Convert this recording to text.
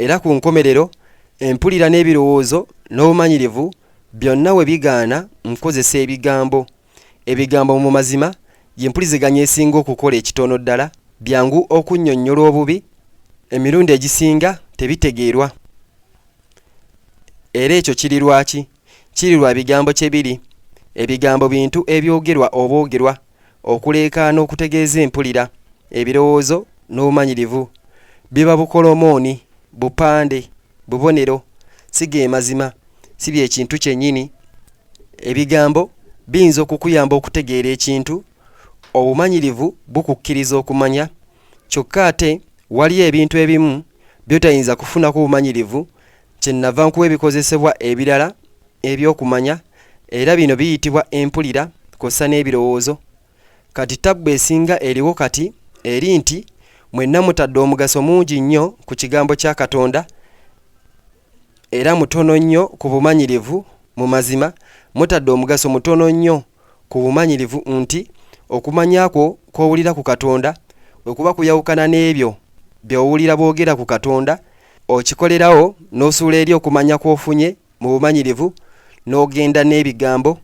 Era ku nkomerero, empulira n'ebirowoozo n'obumanyirivu byonna we bigaana, nkozesa ebigambo. Ebigambo mu mazima ye mpuliziganya esinga okukola ekitono ddala, byangu okunnyonnyola obubi, emirundi egisinga tebitegeerwa. Era ekyo kiri lwaki? Kiri lwa bigambo kye biri. Ebigambo bintu ebyogerwa obwogerwa, okuleekaana okutegeeza empulira, ebirowoozo, n'obumanyirivu. Biba bukolomooni, bupande, bubonero. Si ge mazima. Si bye kintu kyennyini. Ebigambo biyinza okukuyamba okutegeera ekintu, obumanyirivu bukukkiriza okumanya, kyokka ate waliyo ebintu ebimu by'otayinza kufunako bumanyirivu, kye nnava nkuwa ebikozesebwa ebirala eby'okumanya, era bino biyitibwa empulira kw'ossa n'ebirowoozo. Kati ttabbu esinga eriwo kati eri nti mwenna mutadde omugaso mungi nnyo ku Kigambo kya Katonda era mutono nnyo ku bumanyirivu, mu mazima, mutadde omugaso mutono nnyo ku bumanyirivu nti okumanya kwo kw'owulira ku Katonda bwe kuba kuyawukana n'ebyo by'owulira boogera ku Katonda, okikolerawo n'osuula eri okumanya kw'ofunye mu bumanyirivu n'ogenda n'ebigambo.